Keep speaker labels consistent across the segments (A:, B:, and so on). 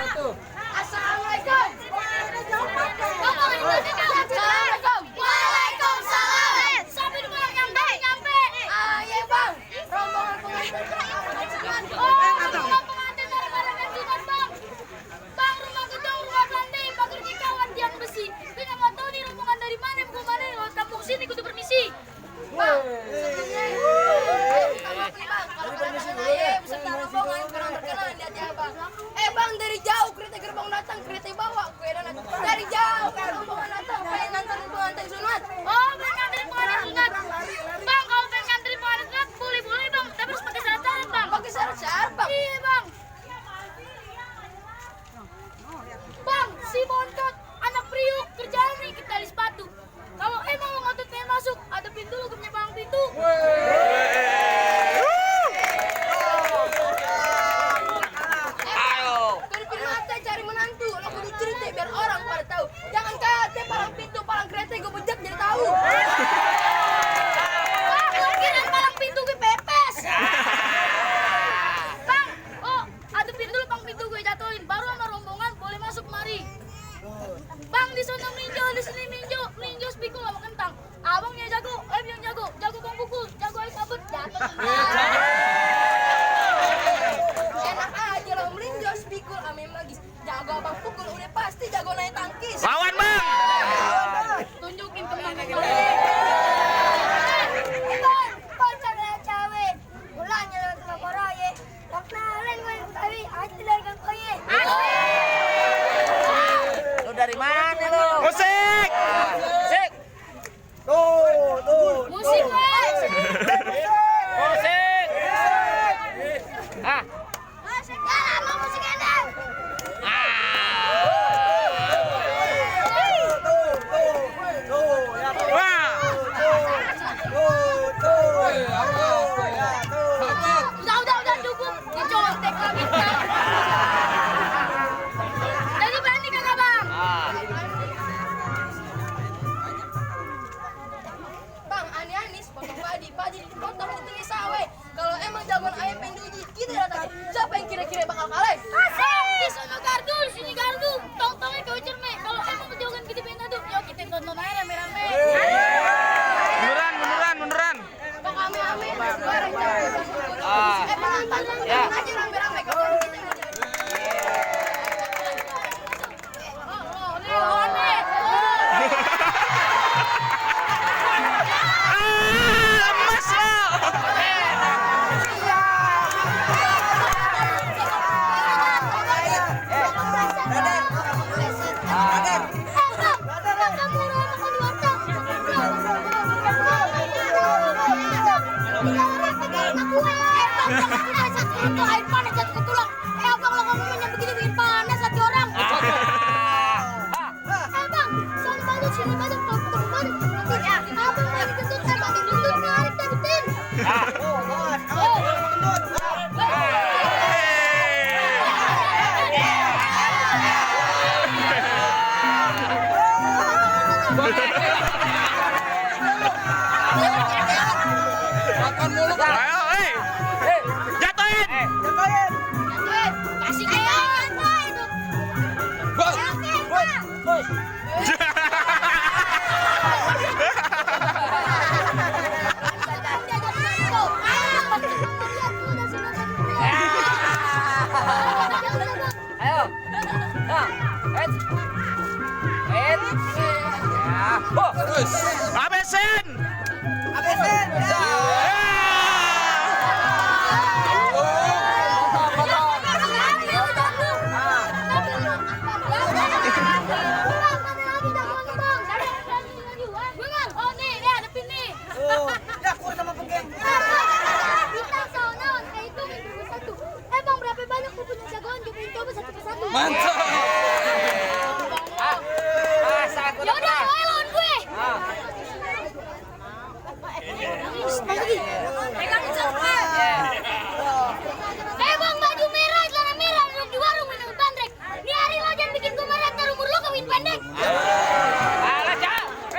A: Assalamualaikum. Assalamualaikum. Waalaikumsalam. Sampai di mana nyampe? Iya bang. Rombongan pengantin. Rombongan pengantin dari Barangan Jumat bang. Bang rumah gedung rumah plantai pagar kawan tiang besi. Kita mau tahu nih rombongan dari mana? Bukan mana? Kalau kampung sini kudu permisi. Bang, sebelumnya kalau permisi dulu ya. Beserta rombongan kurang terkenal lihat ya bang. Bang dari jauh kereta gerbong datang kereta bawa kue dan dari jauh kan rombongan datang pengen nganterin pengantin sunat. Oh pengen nganterin pengantin sunat. Bang kalau pengen nganterin pengantin sunat boleh bang tapi harus pakai syarat-syarat bang. Pakai syarat-syarat bang. Iya bang. Bang si bontot anak priuk kerjaan nih kita di sepatu. Kalau emang mau ngotot pengen masuk ada pintu lu punya bang pintu. Cari menantu, lo kudu cerita biar orang pada tahu. Jangan kate palang pintu, palang kereta gue bejak jadi tahu. Bang, lakiran palang pintu gue pepes. Bang, oh ada pintu lu palang pintu gue jatuhin. Baru sama rombongan boleh masuk mari. Bang di sana meninjau, di sini meninjau spikul sama kentang. Abangnya jago, yang jago bang pukul, jago air kabut jatuh. Enak aja lo meninjau spikul ame magis. Jago abang pukul udah pasti jago naik tangkis.
B: Lawan bang.
A: Tunjukin teman-teman. Pacar cewek. Ulangnya sama koraye. Waknalen gue tawi hati dari kang koye.
B: Lu dari mana lu? Musik. Musik. Tuh.
A: Musik wes.
B: Musik. Ah.
A: Lama musik enak. Udah cukup. Dicontek lagi. Jadi berani kagak bang? Bang, ani-anis potong padi dipotong di tengah sawe. Kalau emang jagoan ayam penduji kita datang. Siapa yang kira-kira bakal kalah? Asik! Di sana gardu, di sini gardu. Tong-tongnya kau cerme. Kalau emang jagoan kita pengen adu, yuk kita tonton aja rame-rame.
B: Beneran.
A: Bang ame-ame, bareng jago. Tonton
B: Ya.
A: aja rame-rame. Kalau kita mau jadi. Nih.
B: Emas lo.
A: Itu air panas jatuh ke tulang. Abang lo ngomongnya begini bikin panas hati orang. Bang, soalnya banyak sini banyak potong banyak. Abang lagi kentut, saya makin kentut narik dapetin.
C: Makan mulu kan?
B: Ayo, jatuhin.
A: Kasih kayak apa itu?
C: Bos.
B: Ayo.
C: Terus.
B: Abesin.
C: Mantap.
A: Yaudah, lawan gue. Pegangin sampai. Bang, baju merah, celana merah, duduk di warung minum bandrek. Ini hari lo jangan bikin gue marah, ntar umur lo kawin pendek.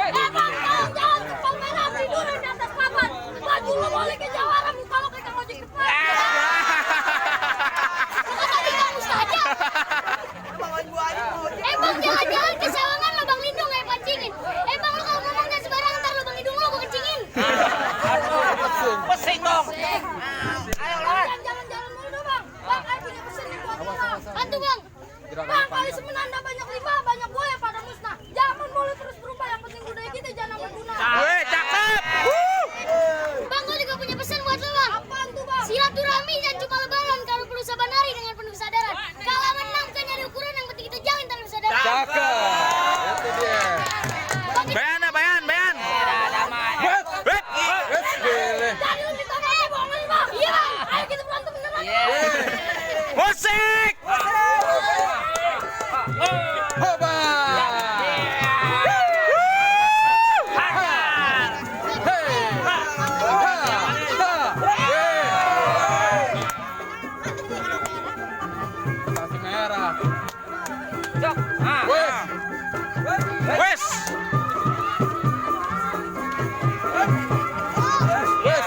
A: Bang, jangan kepal merah, tiduran di atas papan. Baju lo boleh ke jawara, muka lo kayak ojek depan. Lo kan tadi gak saja. Bantu bang. Bang, kali semenanda banyak limbah, banyak buaya pada musnah. Jangan boleh terus berubah, yang penting budaya kita jangan berguna.
B: Weh, cakep.
A: Bang, gue juga punya pesan buat lo bang. Apaan tuh bang? Silaturahmi dan cuma lebaran kalau perlu sabar nari dengan penuh kesadaran. Kalah menang bukan nyari ukuran, yang penting kita jalin tanpa kesadaran.
C: Cakep. Itu dia.
B: Bayan, bayan, bayan. Weh.
C: Wes, boleh.
A: Tadi lu minta aja bohongan bang. Iya bang, ayo kita berantem beneran.
B: Musik.
C: Hoba. Kartu merah.
B: Wes.
C: Wes.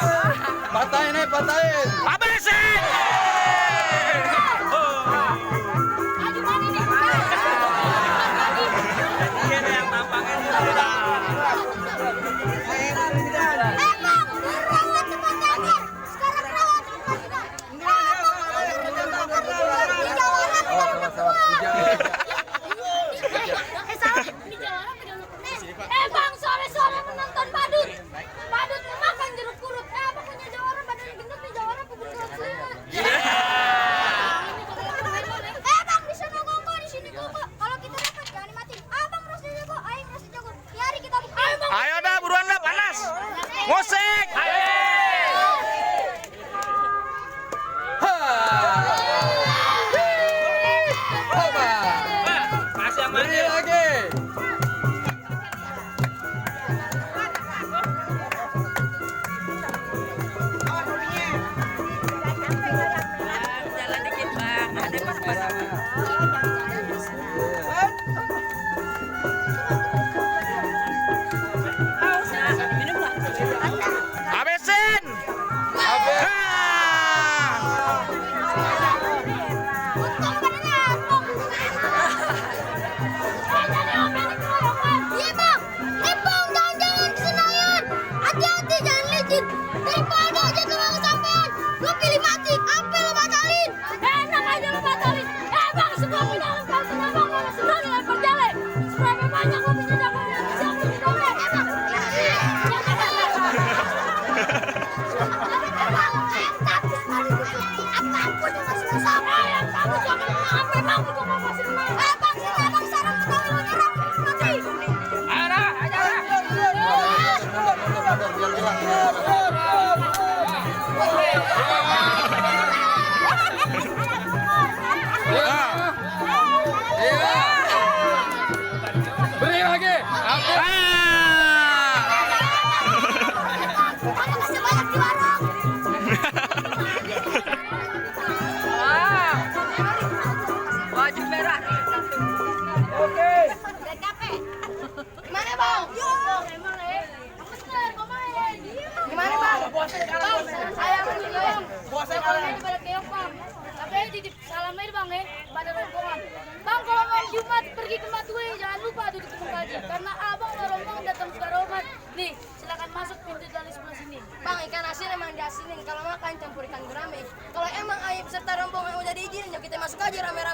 C: Patahin nih, patahin.
B: Habisin.
A: Ayo mana nih? Bang, berawat cepat tanya. Sekarang berawat cepat tanya. Bang, sore-sore menonton badut. Badut memakan jeruk purut. Apa punya jawara badannya gendut nih, jawara pukul selimut. Bang, di sana kongko, di sini kongko. Kalau kita dapat jangan dimatiin. Bang, rasa jago, ayo rasa jago. Yari kita bukti. Ayo bang.
B: Ayo dah, buruan dah, panas. Musik.
C: Hoba. Beri lagi.
B: Habisin.
C: Habis.
A: Untung beneran, Bang. Jadi om ini keroyokan. Iya bang, Bang, jangan-jangan ke Senayan. Hati-hati, jangan licin. Daripada aja tulang sampean. Lo pilih mati, apa lo batalin? Enak aja lo batalin. Bang, semua pindahan kau kena bang, mana semua dilempar jale. Seberapa banyak lo bisa jago yang bisa aku didomek. Bang. Apapun yang masih bersama, yang kamu jangan apa bang, itu mau masih menang. Bang, kita bang sarang ketahui menyerang mati.
C: Beri lagi. Habis.
A: Mana masih banyak di warung.
D: Baju merah.
A: Udah capek. Gimana bang? Gimana bang? Bang, saya menunggu bang. Kalau ini pada keok bang. Tapi titip salam aja bang ya, pada rombongan. Bang, kalau mau Jumat pergi ke Matue, jangan lupa duduk di Mukaji. Karena abang mau rombongan datang ke Roman. Nih, silakan masuk pintu dari sebelah sini. Bang, ikan asin emang diasinin. Kalau makan campur ikan gurame. Kalau emang ayam serta rombongan udah diizinin, yuk kita masuk aja rame-rame.